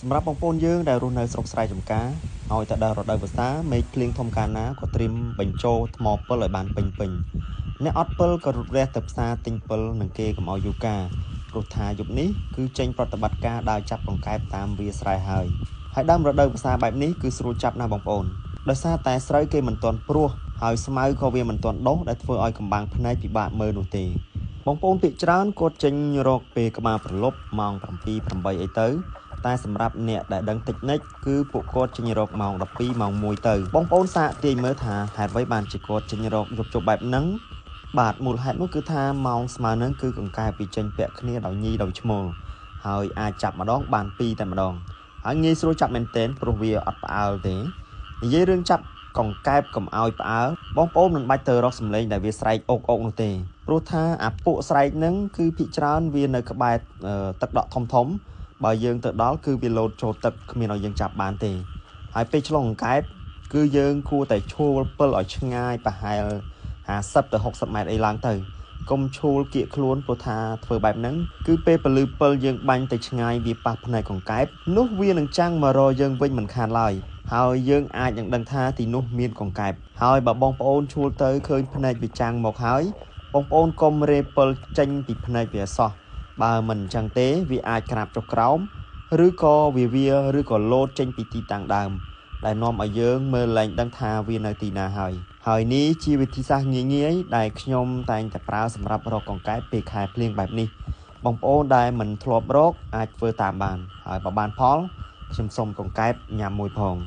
សម្រាប់បងប្អូនយើងដែលរស់នៅស្រុកស្រែចម្ការឲ្យតែដល់រដូវវស្សាមេឃភ្លៀងធំកាលណាក៏ត្រៀមបញ្ចូលថ្មពិលឲ្យបានពេញពេញអ្នកអត់ពិលក៏រត់រះទៅផ្សារទិញពិលនឹងគេកុំឲ្យយូរកាព្រោះថាយប់នេះគឺចេញប្រតិបត្តិការដើរចាប់កង្កែបតាមវាលស្រែហើយហើយដើមរដូវវស្សាបែបនេះគឺស្រួលចាប់ណាស់បងប្អូនដោយសារតែស្រូវគេមិនទាន់ព្រោះហើយស្មៅក៏វាមិនទាន់ដុះដែលធ្វើឲ្យកំបាំងភ្នែកពិបាកមើលនោះទេបងប្អូនភាគច្រើនគាត់ចេញរកពេលក្បាលប្រលប់ម៉ោង7 8អីទៅតែសម្រាប់អ្នកដែលដឹងតិចនិចគឺពួកគាត់ចេញរកម៉ោង12ម៉ោង1ទៅបងប្អូនសាកទាយមើលថាហេតុអ្វីបានជាគាត់ចេញរកយប់ជប់បែបហ្នឹងបាទមូលហេតុនោះគឺថាម៉ោងស្មើនឹងគឺកង្កែបពីចេញពាក់គ្នាដោយញីដោយឈ្មោលហើយអាចចាប់ម្ដងបានពីរតែម្ដងហើយងាយស្រួលចាប់មែនទែនព្រោះវាអត់ផ្អើលទេនិយាយរឿងចាប់កង្កែបកុំឲ្យផ្អើលបងប្អូនមិនបាច់ទៅរកសំឡេងដែលវាស្រែកអុកអុកនោះទេព្រោះថាអាពួកស្រែកហ្នឹងគឺភាគច្រើនវានៅក្បែរទឹកដក់ធំធំបើយើងទៅដល់គឺវាលោតចូលទឹកគ្មានឲ្យយើងចាប់បានទេហើយពេលឆ្លងកង្កែបគឺយើងគួរតែឈួលពិលឲ្យឆ្ងាយប្រហែល50ទៅ60ម៉ែត្រអីឡើងទៅកុំឈួលគៀកខ្លួនព្រោះថាធ្វើបែបហ្នឹងគឺពេលពលឺពិលយើងបាញ់ទៅឆ្ងាយវាប៉ះភ្នែកកង្កែបនោះវានឹងចាំងមករកយើងវិញមិនខានឡើយហើយយើងអាចនឹងដឹងថាទីនោះមានកង្កែបហើយបើបងប្អូនឈួលទៅឃើញភ្នែកវាចាំងមកហើយបងប្អូនកុំរេពិលចេញពីភ្នែកវាសោះបើមិនអញ្ចឹងទេវាអាចក្រាបចុះក្រោមឬក៏វាវាឬក៏លោតចេញពីទីតាំងដើមដែលនាំឲ្យយើងមើលលែងដឹងថាវានៅទីណាហើយហើយនេះជាវិធីសាស្ត្រងាយៗដែលខ្ញុំតែងតែប្រើសម្រាប់រកកង្កែបពេលខែភ្លៀងបែបនេះបងប្អូនដែលមិនធ្លាប់រកអាចធ្វើតាមបានហើយបើបានផលខ្ញុំសូមកង្កែបញ៉ាំមួយផង។